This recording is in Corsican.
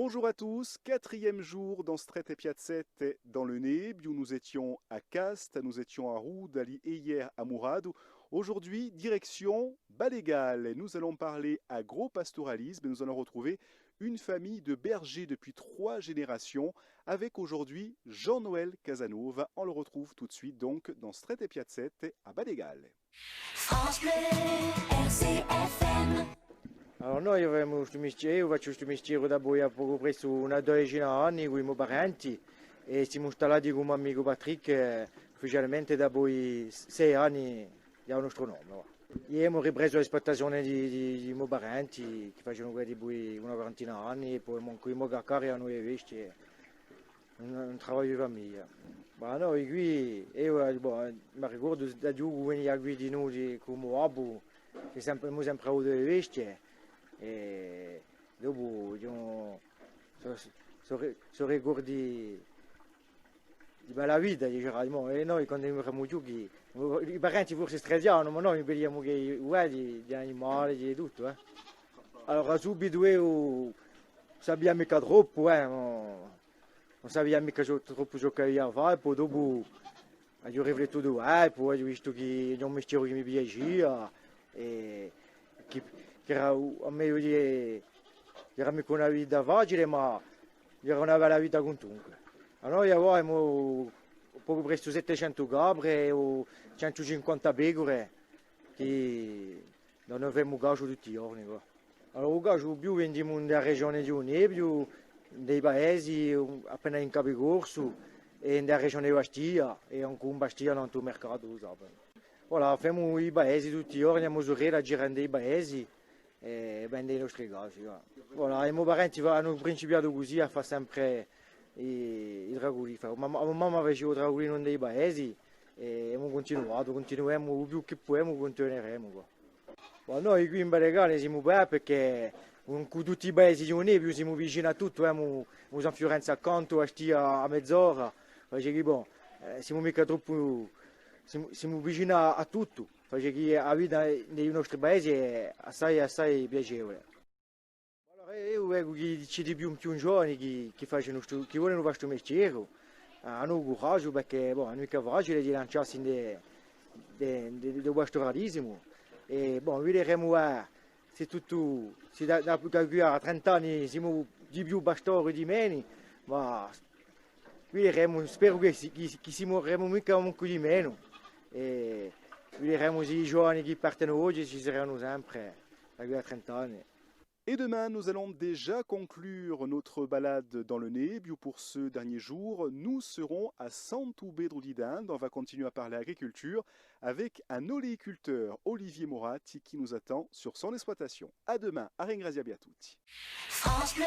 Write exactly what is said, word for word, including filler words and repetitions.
Bonjour à tous, quatrième jour dans Strette è Piazzette dans le Nebbiu. Nous étions à Casta, nous étions à Rudali et hier à Muratu. Aujourd'hui, direction Balle Gale. Nous allons parler agro-pastoralisme et nous allons retrouver une famille de bergers depuis trois générations avec aujourd'hui Jean-Noël Casanova. On le retrouve tout de suite donc dans Strette è Piazzette à Balle Gale. France Bleu, R C F M. Allora, noi avemu stu mistieru, eiu facciu stu mistieru dapoi à pocu pressu una dodecina d'anni cù i mo parenti è simu stallati cù u mo amicu Patrick, eh, ufficialmente dapoi s-, sei anni di u nostru nome, và. È emu ripresu l'esplutazione di, di, di i mo parenti, chì facianu quella dapoi una quarantina d'anni, è po emu ancu i mo caccari, anu e bestie. Un, un travagliu di famiglia. Ma noi quì, eiu, eh, bò, eh, m'arricordu da ghjucu venia quì dinù cù u mo babbu, chì sempre, emu sempre avutu e bestie, è dopu, dicemu, sò, sò ri-, sò ricordi di bella vita, diceramu, è noi quandu eramu ghjuchi, i parenti forse straziavanu, ma noi vidiamu chì i guai di, di animali, di tuttu, eh. Allora subitu eiu sapia micca troppu, eh, ma ùn sapia micca ciò, troppu ciò ch'avia da fà, è po dopu aghju riflettutu, eh, è po aghju vistu chì era un mistieru chì mi piacia, è chì, chì era u, à mè, eiu, chì era micca una vita facile, ma era una bella vita quantunque. Allora avà emu pocu pressu settecentu capre è centu cinquanta pecure, chì da noi femu u casgiu tutti i ghjorni, quà. Allora, u casgiu più vendimu in a regione di u Nebbiu, in i paesi, appena in Capicorsu, è in a regione di Bastia, è ancu in Bastia, nantu à u mercatu, u sabatu. Voilà, femu i paesi tutti i ghjorni, a mo surella gira in i paesi, è vende i nostri casgi, quà. Voilà, i mo parenti anu principiatu cusì à fà sempre i, i tragulini. Fà, mamma, mamma facia u tragulinu in i paesi, è emu cuntinuatu, cuntinuemu, u più chì pudemu, cuntinueremu, quà. Ma noi quì in Balle Gale simu bè, perchè cù, cù tutti i paesi di u Nebbiu simu vicini à tuttu, eh, emu, emu San Fiurenzu accantu, Bastia à mez'ora, face chì, bon, eh, simu micca troppu, simu, simu vicini à, à tuttu, face chì a vita in i nostri paesi hè assai, assai piacevule. Allora, eiu vecu chì ci hè di più in più giovani chì, chì facenu stu, chì volenu fà stu mistieru, eh, anu u curagiu, perchè, bon, ùn hè micca facile di lanciassi in de, de, de, de u pastoralisimu. È, bon, videremu, eh, s'è tuttu, s'è da, da, da quì à trenta anni simu di più pastori o di menu, ma videremu, speru chì si, chì, chì simu, saremu micca mancu di menu. È videremu s'è i giovani chì partenu oghje ci saranu sempre da quì à trenta anni. Et demain, nous allons déjà conclure notre balade dans le Nebbiu pour ce dernier jour. Nous serons à Santu Petru di Tenda. On va continuer à parler agriculture avec un oléiculteur, Olivier Moratti, qui nous attend sur son exploitation. À demain, à ringrazià vi à tutti. France Bleu.